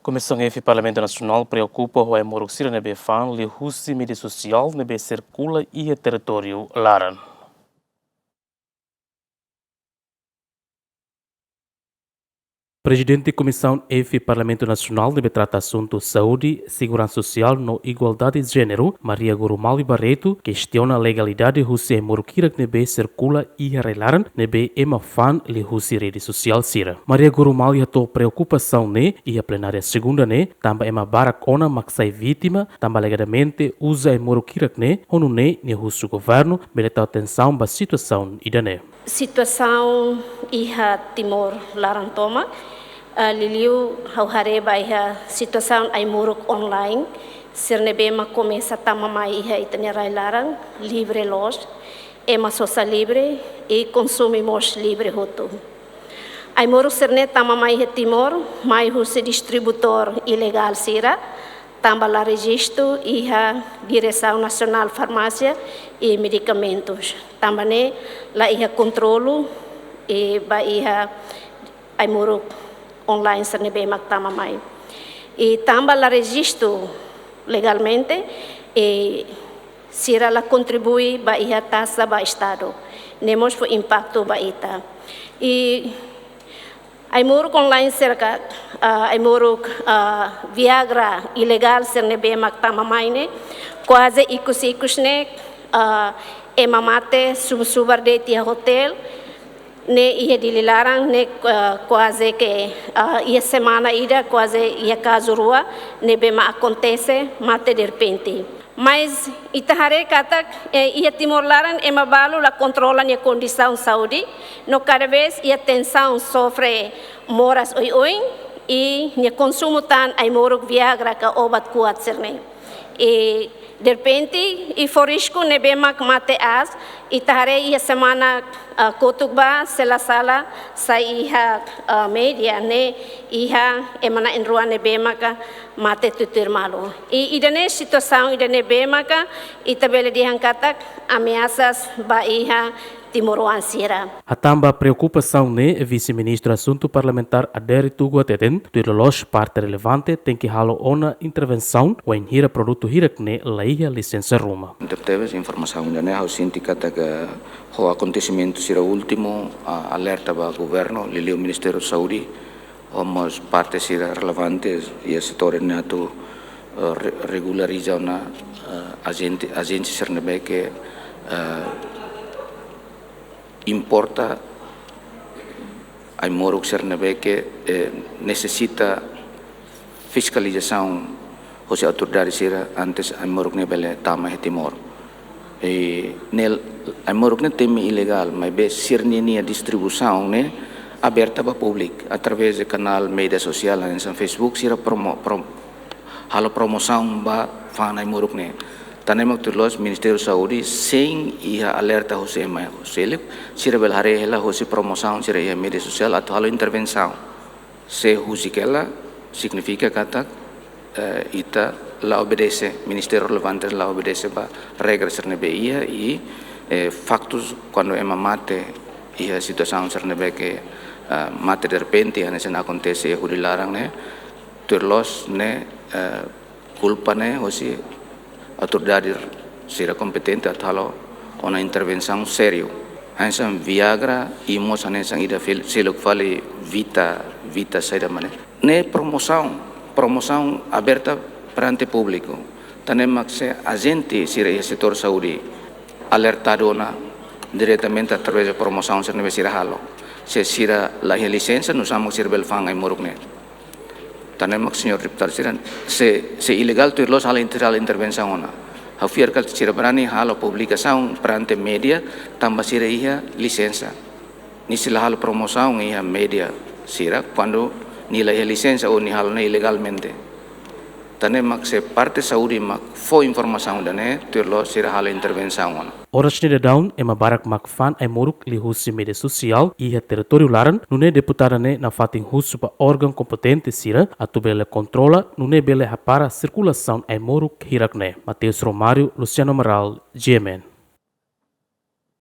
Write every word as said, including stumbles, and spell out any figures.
Komisaun F Parlamentu Nasionál preokupa ho ai-moruk sira ne'ebé fa'an liuhusi média sosiál ne'ebé sirkula iha territóriu laran. Prezidente Komisaun F Parlamentu Nasionál ne'ebé trata asuntu saúde, seguransa sosiál no igualdade jéneru, Maria Gourmalho Barreto, kestiona legalidade husi ai-moruk hirak ne'ebé sirkula iha rai-laran ne'ebé ema fa'an liuhusi rede sosiál sira. Maria Gourmalho hato'o preokupasaun ne'e iha plenária segunda ne'e, tanba ema barak ona mak sai vítima, tanba alegadamente uza ai-moruk hirak ne'e, ho nune'e nia husu governu bele tau atensaun ba situasaun ida-ne'e. Situasaun iha Timor laran tomak, ah, liuliu ha'u haree ba iha situasaun ai-moruk online, sira ne'ebé mak komesa tama mai iha ita-nia rai-laran, livre loos, ema sosa livre, i konsume mós livre hotu. Ai-moruk sira-ne'e tama mai iha Timor, mai husi distribuidór ilegál sira, tanba la rejistu iha Diresaun Nasionál Farmásia i Medikamentus. Tanba ne'e la iha kontrolu, i ba iha ai-moruk online sira ne'ebé mak tama mai. I tanba la rejistu legalmente, i sira la kontribui ba iha taxa ba Estadu. Ne'e mós fó impaktu ba ita. I ai-moruk online sira ka, ah, ai-moruk, ah, Viagra ilegál sira ne'ebé mak tama mai ne'e, kuaze ikus-ikus ne'e, ah, ema mate subar-subar de'it iha otél, ne'e iha Dili laran ne'e, ah, kuaze ke, ah, iha semana ida kuaze iha kazu rua ne'ebé mak akontese mate derrepente. Mas ita haree katak, eh, iha Timor laran ema balu la kontrola nia kondisaun saúde, no kada vez iha tensaun, sofre moras oioin, i nia konsumu tan ai-moruk Viagra ka obat kuat sira-ne'e. I derrepente, i fó risku ne'ebé mak mate aas, ita haree iha semana, ah, kotuk ba, se la sala, sai iha, ah, média ne'e, iha ema na'in-rua ne'ebé maka mate tutuir malu. I ida-ne'e situasaun ida ne'ebé maka ita bele dehan katak ameasas ba iha timoroan sira. Hatán ba preokupasaun ne'e, Vise-Ministru Asuntu Parlamentár Adérito Tugu hateten, tuir loloos parte relevante tenke halo ona intervensaun wainhira produtu hirak ne'e la iha lisensa ruma. Tebes informasaun ida-ne'e ha'u sente katak ho akontesimentu sira últimu, ah, alerta ba governu, liuliu Ministériu Saúde, ho mós parte sira relevante iha setór ne'e atu, eh, re-, regulariza ona, eh, ajente, ajente sira ne'ebé ke, eh, importa ai-moruk sira ne'ebé ke, eh, nesesita fiskalizasaun hosi autoridade sira antes ai-moruk ne'e bele tama iha Timor. I ne'e ai-moruk ne'e temi ilegál, maibé sira-nia, nia distribuisaun ne'e aberta ba públiku através de kanál média sosiál, hanesan Facebook, sira promo-, prom-, halo promosaun ba fa'an ai-moruk ne'e. Tan ne'e mak tuir loloos Ministériu Saúde sein iha alerta hosi ema seluk, sira bele haree hela hosi promosaun sira iha média sosiál atu halo intervensaun. Se husik hela, signifika katak, eh, ita la obedese, ministériu relevante la obedese ba regra sira ne'ebé iha i, eh, faktus kuandu ema mate iha situasaun sira ne'ebé ke, eh, mate derrepente, hanesan akontese iha Dili laran ne'e, tuir loloos ne'e, eh, kulpa ne'e hosi autoridade sira kompetente atu halo ona intervensaun sériu. Hanesan Viagra i mós hanesan ida fil-, seluk fali Vita, Vita saida mak ne'e. Ne'e promosaun, promosaun aberta perante públiku. Tan ne'e mak se ajente sira iha setór saúde alertadu ona diretamente através de promosaun sira ne'ebé sira halo. Se sira la iha lisensa, nusá mak sira bele fa'an ai-moruk ne'e. Tan ne'e mak señór deputadu sira, se, se ilegál tuir loloos halo inter-, halo intervensaun ona. Ha'u fiar katak sira brani halo publikasaun perante média tanba sira iha lisensa. Nia sei la halo promosaun iha média sira kuandu nia la iha lisensa ou nia halo ne'e ilegalmente. Tan ne'e mak se parte saúde mak fó informasaun ida-ne'e, tuir loloos sira halo intervensaun ona. Oras ne'e daudaun, ema barak mak fa'an ai-moruk liuhusi média sosiál iha territóriu laran, nune'e deputada ne'e nafatin husu ba órgaun kompetente sira atu bele kontrola, nune'e bele hapara sirkulasaun ai-moruk hirak ne'e. Mateus Romário, Luciano Amaral, G M N.